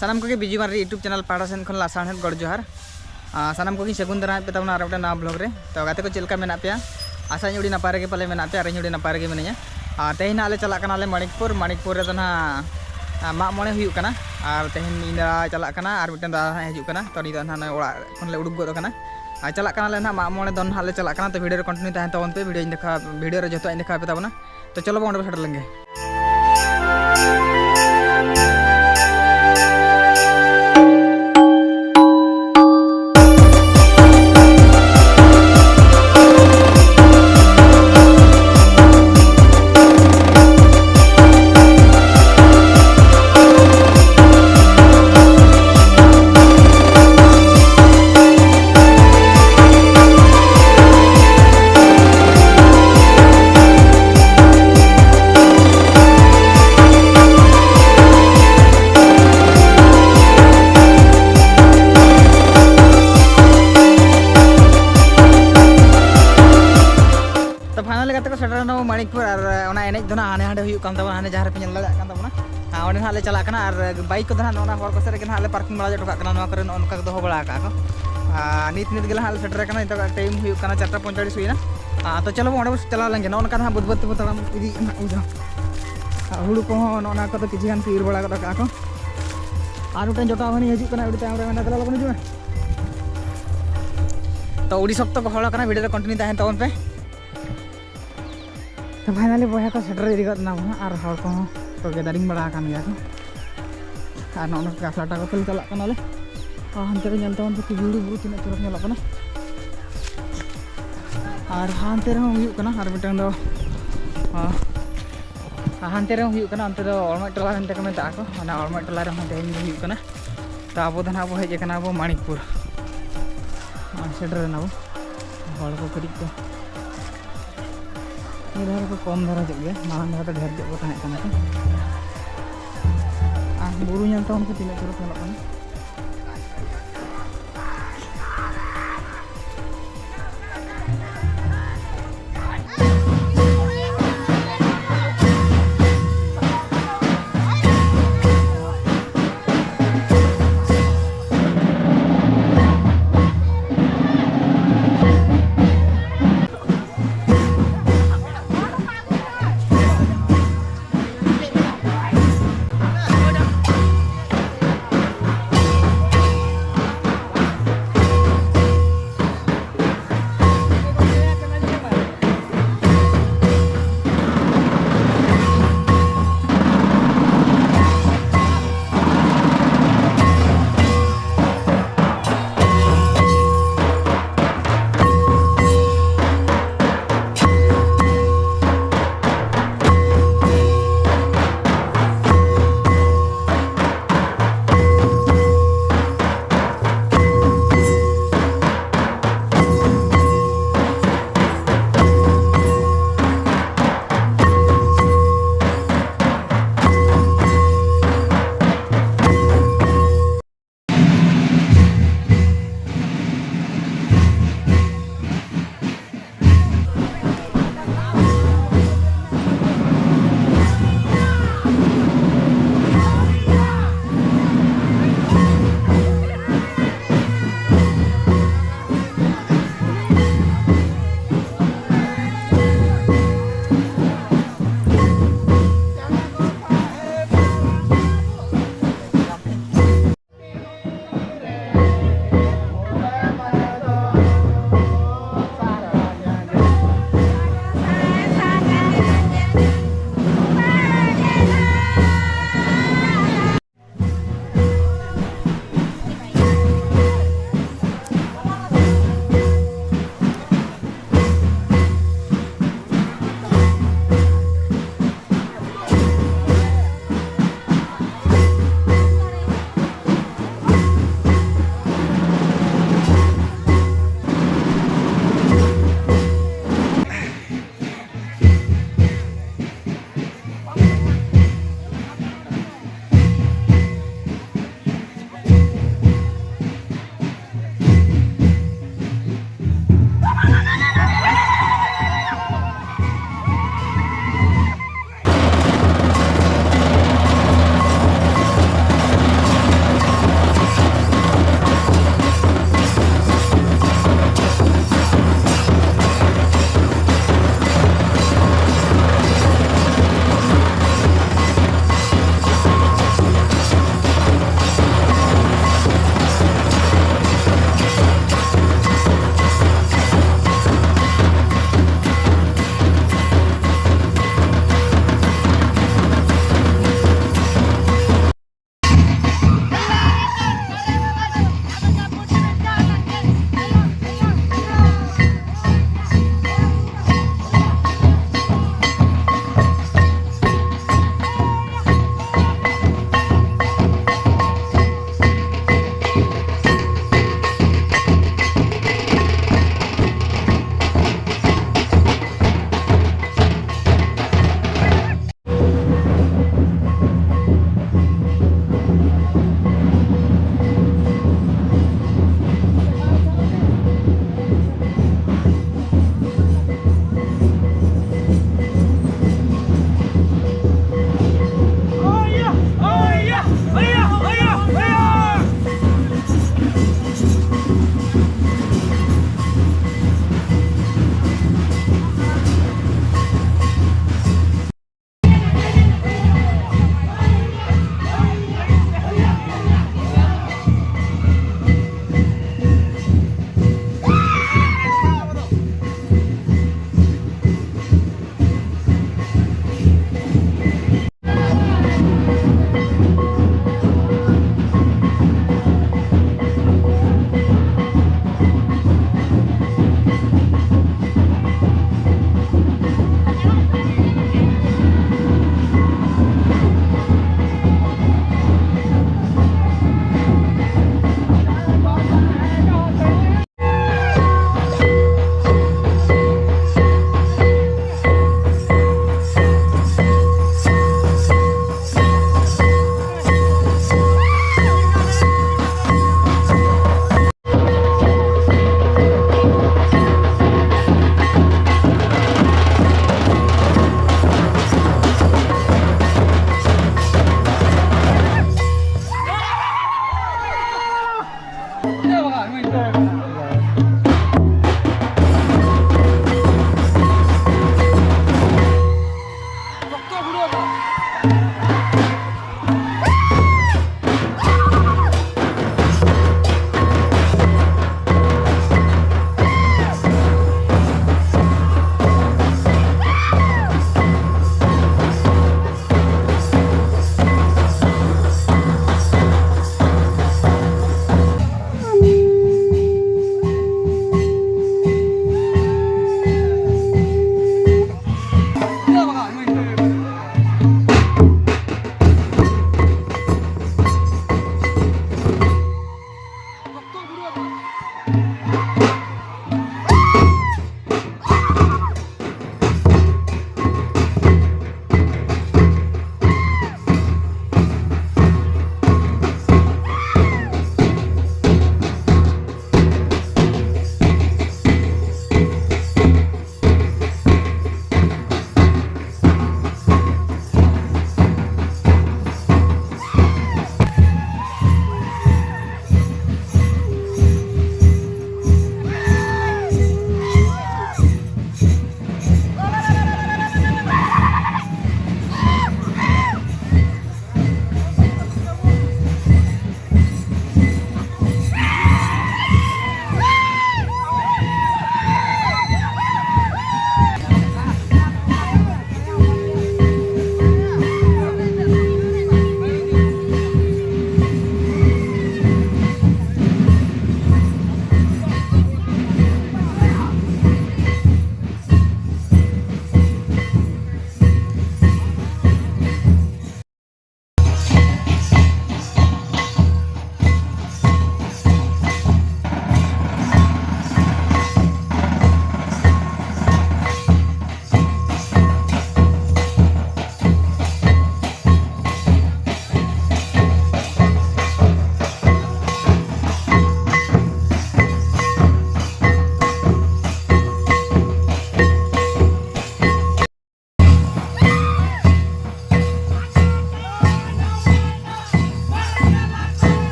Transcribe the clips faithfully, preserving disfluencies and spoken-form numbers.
ᱥᱟᱱᱟᱢ ᱠᱚᱜᱮ ᱵᱤᱡᱩ Mardi YouTube channel ᱯᱟᱦᱴᱟ ᱥᱮᱱ ᱠᱷᱚᱱ ᱞᱟᱥᱟᱲᱦᱮᱫ ᱜᱚᱰ ᱡᱚᱦᱟᱨ᱾ ᱟᱨ ᱥᱟᱱᱟᱢ ᱠᱚᱜᱮᱧ ᱥᱟᱹᱜᱩᱱ ᱫᱟᱨᱟᱢᱮᱫ ᱯᱮ ᱛᱟᱵᱚᱱᱟ ᱟᱨ ᱢᱤᱫᱴᱮᱱ ᱱᱟᱣᱟ vlog ᱨᱮ᱾ ᱛᱚ ᱜᱟᱛᱮ ᱠᱚ, ᱪᱮᱫ ᱞᱮᱠᱟ ᱢᱮᱱᱟᱜ ᱯᱮᱭᱟ? ᱟᱥᱟᱧ ᱟᱹᱰᱤ ᱱᱟᱯᱟᱭ ᱨᱮᱜᱮ ᱯᱟᱞᱮ ᱢᱮᱱᱟᱜ ᱯᱮᱭᱟ, ᱟᱨ ᱤᱧ ᱟᱹᱰᱤ ᱱᱟᱯᱟᱭ ᱨᱮᱜᱮ ᱢᱤᱱᱟᱹᱧᱟ᱾ ᱟᱨ ᱛᱮᱦᱮᱧ ᱱᱟᱦᱟᱜ ᱞᱮ ᱪᱟᱞᱟᱜ ᱠᱟᱱᱟᱞᱮ ᱢᱟᱹᱱᱤᱠᱯᱩᱨ᱾ ᱢᱟᱹᱱᱤᱠᱯᱩᱨ ᱨᱮᱫᱚ ᱱᱟᱦᱟᱜ, ᱟ, ᱢᱟᱜ ᱢᱚᱬᱮ ᱦᱩᱭᱩᱜ ᱠᱟᱱᱟ᱾ ᱟᱨ ᱛᱮᱦᱮᱧ ᱤᱧ ᱫᱟᱫᱟ ᱪᱟᱞᱟᱜ ᱠᱟᱱᱟ, ᱟᱨ ᱢᱤᱫᱴᱮᱱ ᱫᱟᱫᱟ ᱱᱟᱦᱟᱜ ᱦᱤᱡᱩᱜ ᱠᱟᱱᱟ᱾ ᱛᱚ ᱱᱤᱛᱚᱜ ᱱᱟᱦᱟᱜ ᱱᱚᱜᱼᱚᱭ ᱚᱲᱟᱜ ᱠᱷᱚᱱ ᱞᱮ ᱩᱰᱩᱠ ᱜᱚᱫ ᱟᱠᱟᱱᱟ᱾ ᱟᱨ ᱪᱟᱞᱟᱜ ᱠᱟᱱᱟᱞᱮ ᱱᱟᱦᱟᱜ ᱢᱟᱜ ᱢᱚᱬᱮ ᱫᱚᱱ ᱱᱟᱦᱟᱜ ᱞᱮ ᱪᱟᱞᱟᱜ ᱠᱟᱱᱟ᱾ ᱛᱚ video ᱨᱮ continue ᱛᱟᱦᱮᱱ ᱛᱟᱵᱚᱱ ᱯᱮ, video ᱤᱧ ᱫᱮᱠᱷᱟᱣ, video ᱨᱮ ᱡᱚᱛᱚᱣᱟᱜ ᱤᱧ ᱫᱮᱠᱷᱟᱣ ᱯᱮ ᱛᱟᱵᱚᱱᱟ᱾ ᱛᱚ ᱪᱚᱞᱚ ᱵᱚᱱ ᱚᱸᱰᱮ ᱵᱚᱱ ᱥᱮᱴᱮᱨ ᱞᱮᱱ ᱜᱮ᱾ ᱛᱚ finally ᱜᱟᱛᱮ ᱠᱚ, ᱥᱮᱴᱮᱨ ᱮᱱᱟ ᱵᱚᱱ ᱢᱟᱹᱱᱤᱠᱯᱩᱨ᱾ ᱟᱨ ᱚᱱᱟ ᱮᱱᱮᱡ ᱫᱚ ᱱᱟᱜ ᱦᱟᱱᱮ ᱦᱟᱸᱰᱮ ᱦᱩᱭᱩᱜ ᱠᱟᱱ ᱛᱟᱵᱚᱱᱟ, ᱦᱟᱱᱮ ᱡᱟᱦᱟᱸ ᱨᱮᱯᱮ ᱧᱮᱞ ᱫᱟᱲᱮᱭᱟᱜ ᱠᱟᱱ ᱛᱟᱵᱚᱱᱟ᱾ ᱟᱨ ᱚᱸᱰᱮ ᱱᱟᱜ ᱞᱮ ᱪᱟᱞᱟᱜ ᱠᱟᱱᱟ᱾ ᱟᱨ bike ᱠᱚᱫᱚ ᱱᱟᱜ ᱱᱚᱜᱼᱚ ᱱᱟ ᱦᱚᱨ ᱠᱚ ᱥᱮᱫ ᱨᱮᱜᱮ ᱱᱟᱜ ᱞᱮ parking ᱵᱟᱲᱟ ᱦᱚᱴᱚ ᱠᱟᱜ ᱠᱟᱱᱟ, ᱱᱚᱣᱟ ᱠᱚᱨᱮ ᱱᱚᱜᱼᱚ ᱱᱚᱝᱠᱟ ᱠᱚ ᱫᱚᱦᱚ ᱵᱟᱲᱟ ᱟᱠᱟᱫᱼᱟ ᱠᱚ᱾ ᱟᱨ ᱱᱤᱛ ᱱᱤᱛ ᱜᱮ ᱱᱟᱜ ᱞᱮ ᱥᱮᱴᱮᱨ ᱟᱠᱟᱱᱟ᱾ ᱱᱤᱛᱚᱜᱟᱜ time ᱦᱩᱭᱩᱜ ᱠᱟᱱᱟ ᱪᱟᱨᱴᱟ ᱯᱚᱸᱭᱛᱟᱞᱤᱥ ᱦᱩᱭᱱᱟ᱾ ᱟᱨ ᱛᱚ ᱪᱚᱞᱚ ᱵᱚᱱ ᱚᱸᱰᱮ ᱵᱚᱱ ᱪᱟᱞᱟᱣ ᱞᱮᱱ ᱜᱮ᱾ ᱱᱚᱜᱼᱚ ᱱᱚᱝᱠᱟ ᱱᱟᱜ ᱵᱟᱹᱫᱽ ᱵᱟᱹᱫᱽ ᱛᱮᱵᱚ ᱛᱟᱲᱟᱢ ᱤᱫᱤᱭᱮᱫ ᱱᱟᱜ ᱵᱩᱡᱷᱟᱹᱣ᱾ ᱟᱨ ᱦᱩᱲᱩ ᱠᱚᱦᱚᱸ ᱱᱚᱜᱼᱚ ᱱᱟ ᱠᱚᱫᱚ ᱠᱤᱪᱷᱩ ᱜᱟᱱ ᱠᱚ ᱤᱨ ᱵᱟᱲᱟ ᱜᱚᱫ ᱟᱠᱟᱫᱼᱟ ᱠᱚ᱾ ᱟᱨ ᱢᱤᱫᱴᱮᱱ ᱡᱚᱴᱟᱣ ᱦᱟᱹᱱᱤ ᱦᱤᱡᱩᱜ ᱠᱟᱱᱟ, ᱟᱹᱰᱤ ᱛᱟᱭᱚᱢ ᱨᱮ ᱢᱮᱱᱟᱭ, ᱫᱮᱞᱟ ᱞᱚᱜᱚᱱ ᱦᱤᱡᱩᱜ ᱢᱮ᱾ ᱛᱚ ᱟᱹᱰᱤ ᱥᱚᱠᱛᱚ ᱠᱚ ᱦᱚᱲ ᱠᱟᱱᱟ, video ᱨᱮ continue ᱛᱟᱦᱮᱱ ᱛᱟᱵᱚᱱ ᱯᱮ᱾ ᱛᱚ finally ᱵᱚᱭᱦᱟ ᱠᱚ ᱥᱮᱴᱮᱨ ᱤᱫᱤ ᱜᱚᱫ ᱮᱱᱟ ᱵᱚᱱ ᱦᱟᱸᱜ, ᱟᱨ ᱦᱚᱲ ᱠᱚᱦᱚᱸ ᱠᱚ gathering ᱵᱟᱲᱟ ᱟᱠᱟᱱ ᱜᱮᱭᱟ ᱠᱚ᱾ ᱟᱨ ᱱᱚᱜᱼᱚ ᱱᱚᱝᱠᱟ ᱜᱷᱟᱥ ᱞᱟᱴᱟ ᱠᱚᱛᱮ ᱞᱮ ᱪᱟᱞᱟᱜ ᱠᱟᱱᱟᱞᱮ᱾ ᱟᱨ ᱦᱟᱱᱛᱮ ᱨᱮ ᱧᱮᱞ ᱛᱟᱵᱚᱱ ᱯᱮ ᱠᱷᱤᱡᱩᱲᱤ ᱵᱩᱨᱩ ᱛᱤᱱᱟᱹᱜ ᱪᱚᱨᱚᱠ ᱧᱮᱞᱚᱜ ᱠᱟᱱᱟ᱾ ᱟᱨ ᱦᱟᱱᱛᱮ ᱨᱮᱦᱚᱸ ᱦᱩᱭᱩᱜ ᱠᱟᱱᱟ ᱟᱨ ᱢᱤᱫᱴᱟᱝ ᱫᱚ, ᱟᱨ ᱦᱟᱱᱛᱮ ᱨᱮᱦᱚᱸ ᱦᱩᱭᱩᱜ ᱠᱟᱱᱟ, ᱚᱱᱛᱮ ᱫᱚ ᱚᱲᱢᱚᱡ ᱴᱚᱞᱟ ᱢᱮᱱᱛᱮ ᱠᱚ ᱢᱮᱛᱟᱜᱼᱟ ᱠᱚ᱾ ᱚᱱᱟ ᱚᱲᱢᱚᱡ ᱴᱚᱞᱟ ᱨᱮᱦᱚᱸ ᱛᱮᱦᱮᱧ ᱫᱚ ᱦᱩᱭᱩᱜ ᱠᱟᱱᱟ᱾ ᱛᱚ ᱟᱵᱚ ᱫᱚ ᱱᱟᱦᱟᱜ ᱵᱚ ᱦᱮᱡ ᱟᱠᱟᱱᱟ ᱟᱵᱚ ᱢᱟᱱᱤᱠᱯᱩᱨ᱾ ᱟᱨ ᱥᱮᱴᱮᱨ ᱮᱱᱟ ᱵᱚ᱾ ᱦᱚᱲ ᱠᱚ ᱠᱟᱹᱴᱤᱡ ᱠᱚ ᱱᱤᱭᱟᱹ ᱫᱷᱟᱣ ᱨᱮᱠᱚ ᱠᱚᱢ ᱫᱷᱟᱨᱟ ᱧᱚᱜ ᱜᱮᱭᱟ, ᱢᱟᱲᱟᱝ ᱫᱷᱟᱣ ᱫᱚ ᱰᱷᱮᱨ ᱧᱚᱜ ᱠᱚ ᱛᱟᱦᱮᱸ ᱠᱟᱱᱟ ᱠᱚ᱾ ᱟᱨ ᱵᱩᱨᱩ ᱧᱮᱞ ᱛᱟᱵᱚᱱ ᱯᱮ ᱛᱤᱱᱟᱹᱜ ᱪᱚᱨᱚᱠ ᱧᱮᱞᱚᱜ ᱠᱟᱱᱟ᱾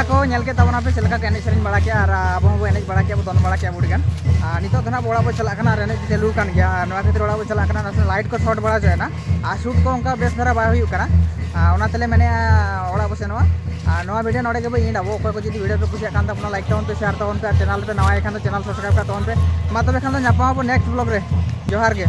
ᱠᱚ ᱧᱮᱞ ᱠᱮᱫ ᱛᱟᱵᱚᱱᱟ ᱯᱮ ᱪᱮᱫ ᱞᱮᱠᱟ ᱠᱚ ᱮᱱᱮᱡ ᱥᱮᱨᱮᱧ ᱵᱟᱲᱟ ᱠᱮᱜᱼᱟ, ᱟᱨ ᱟᱵᱚ ᱦᱚᱸᱵᱚ ᱮᱱᱮᱡ ᱵᱟᱲᱟ ᱠᱮᱜᱼᱟ, ᱵᱚ ᱫᱚᱱ ᱵᱟᱲᱟ ᱠᱮᱜᱼᱟ ᱵᱚ ᱟᱹᱰᱤ ᱜᱟᱱ᱾ ᱟᱨ ᱱᱤᱛᱚᱜ ᱫᱚ ᱱᱟᱦᱟᱜ ᱚᱲᱟᱜ ᱵᱚ ᱪᱟᱞᱟᱜ ᱠᱟᱱᱟ, ᱟᱨ ᱮᱱᱮᱡ ᱪᱟᱹᱞᱩ ᱟᱠᱟᱱ ᱜᱮᱭᱟ, ᱟᱨ ᱱᱚᱣᱟ ᱠᱷᱟᱹᱛᱤᱨ ᱚᱲᱟᱜ ᱵᱚ ᱪᱟᱞᱟᱜ ᱠᱟᱱᱟ, ᱱᱟᱥᱮ ᱞᱟᱭᱤᱴ ᱠᱚ ᱥᱚᱨᱴ ᱵᱟᱲᱟ ᱦᱚᱪᱚᱭᱮᱱᱟ᱾ ᱟᱨ ᱥᱩᱴ ᱠᱚ ᱚᱱᱠᱟ ᱵᱮᱥ ᱫᱷᱟᱨᱟ ᱵᱟᱭ ᱦᱩᱭᱩᱜ ᱠᱟᱱᱟ᱾ ᱟᱨ ᱚᱱᱟ ᱛᱮᱞᱮ ᱢᱮᱱᱮᱫᱼᱟ ᱚᱲᱟᱜ ᱵᱚ ᱥᱮᱱᱚᱜᱼᱟ᱾ ᱟᱨ ᱱᱚᱣᱟ ᱵᱷᱤᱰᱤᱭᱳ ᱱᱚᱰᱮ ᱜᱮᱵᱚ ᱮᱱᱰ ᱟᱵᱚ᱾ ᱚᱠᱚᱭ ᱠᱚ ᱡᱩᱫᱤ ᱵᱷᱤᱰᱤᱭᱳ ᱯᱮ ᱠᱩᱥᱤᱭᱟᱜ ᱠᱷᱟᱱ ᱛᱟᱵᱚᱱᱟ, ᱞᱟᱭᱤᱠ ᱛᱟᱵᱚᱱ ᱯᱮ, ᱥᱮᱭᱟᱨ ᱛᱟᱵᱚᱱ ᱯᱮ, ᱟᱨ ᱪᱮᱱᱮᱞ ᱨᱮᱯᱮ ᱱᱟᱣᱟ ᱜᱮ ᱠᱷᱟᱱ ᱫᱚ ᱪᱮᱱᱮᱞ ᱥᱟᱵᱥᱠᱨᱟᱭᱤᱵ ᱠᱟᱜ ᱛᱟᱵᱚᱱ ᱯᱮ᱾ ᱢᱟ ᱛᱚᱵᱮ ᱠᱷᱟᱱ ᱫᱚ ᱧᱟᱯᱟᱢ ᱟᱵᱚ ᱱᱮᱠᱥᱴ ᱵᱞᱚᱜ ᱨᱮ᱾ ᱡᱚᱦᱟᱨ ᱜᱮ᱾